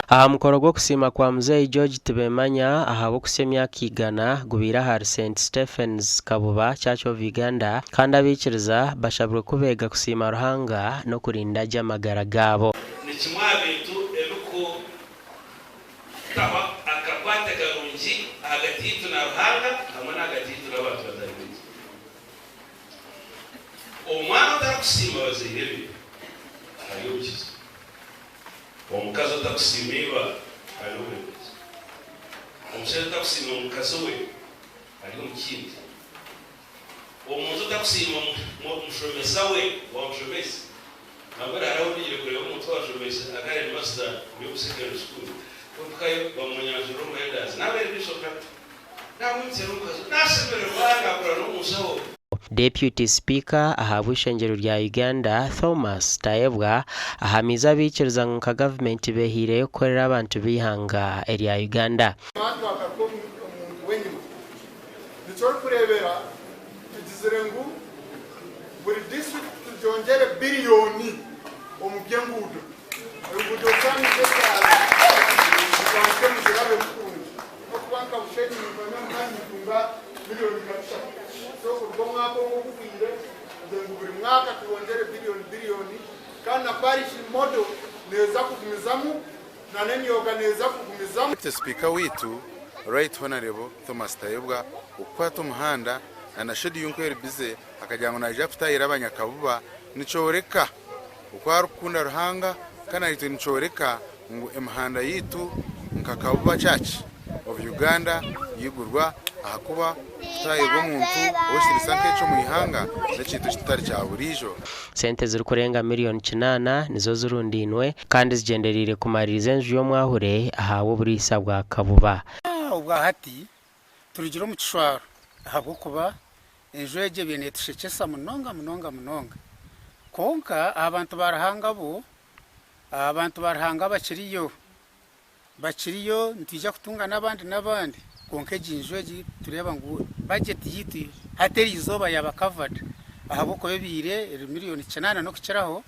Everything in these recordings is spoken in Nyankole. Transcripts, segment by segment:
Aha mukoro gw'okusiima kwa Muzeeyi George Tibemanya ahabw'okuhitsya emyaka igana gubaire ahari Saint Stephen's Kabuba Church of Uganda kandi abaikiriza bashabirwe ku beega kusiima Ruhanga n'okurinda gye amagara gaabo. Ni kimwe aha bintu ebirikutaho akakwate karungi ahagati yaitu na Ruhanga hamwe n'ahagati yaitu n'abantu batari baitu. Omwana otarikusiima bazaire be ari omu kizibu. Omukazi otakusiima iba ari oburemeezi. Omushaija otakusiima mukazi we ari omu kindi. Omuntu otakusiima mushomesa we owamushomesa, nambwenu hariho ahu ndigire kureeba omuntu owashomesa akaba ari headmaster omuri omu secondary school, kumpikayo bamunyanjurira omu elders naaba bishop hati namwimutsya n'omukazi we nashemererwa nakora n'omunshaho. Deputy Sipiika ahabw'eishengyero rya Uganda, Thomas Tayebwa ahamiize abaikiriza ngu nka gavumenti behaireyo kukorera abantu b'eihanga erya Uganda. Abantu bagaruka omuntu w'enyima. Nikyo orikureebera tugizire ngu buri disiturikiti tugyongyere biriyoni omu by'enguudo. Enguudo zanyu z'ekyaro mutandike muzirabemu kurungi. N'okuba nka Bushenyi nimpamya ngu hati nitunga miriyoni nka bishatu. So kuruga omwaka ogu oguhweire tugizire ngu buri mwaka tubongyere biriyoni biriyoni kandi na parish model neeza kugumizamu na n'emyoga neeza kugumizamu. Deputy Sipiika waitu Right Honourable Thomas Tayebwa okukwata omuhanda na na schedule nku eri busy akagira ngu naija kutahira abanyakabuba nikyoreka oku arikukunda Ruhanga kandi naitwe nikyoreka ngu emihanda yaitu nka Kabuba Church of Uganda yigurwa ahakuba kutahirwa omuntu ow'ekitiinisa nk'ekyo omu ihanga n'ekintu ekitari kya buriijo. Sente zirikurenga miriyoni kinaana nizo zirundainwe kandi zigyendereire kumaririza enju y'omwahure ahabw'oburiisa bwa Kabuba. Obwahati turugire omu kishwaro ahabw'okuba enju egyo ebaire netushekyesa munonga munonga munonga. Kwonka aha bantu ba Ruhanga bo, abantu ba Ruhanga bakiriyo, bakiriyo nitwija kutunga n'abandi n'abandi kwonka egi nju egi nitureeba ngu bajeti yaitu hati eri izooba yaaba covered ahabw'okuba ebaire eri miriyoni kinaana n'okukiraho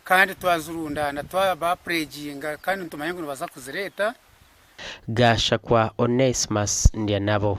kandi twazirundaana twabapureginga kandi nitumanya ngu nibaza kuzireeta. Gashakwa Onesmus Ndyanabo.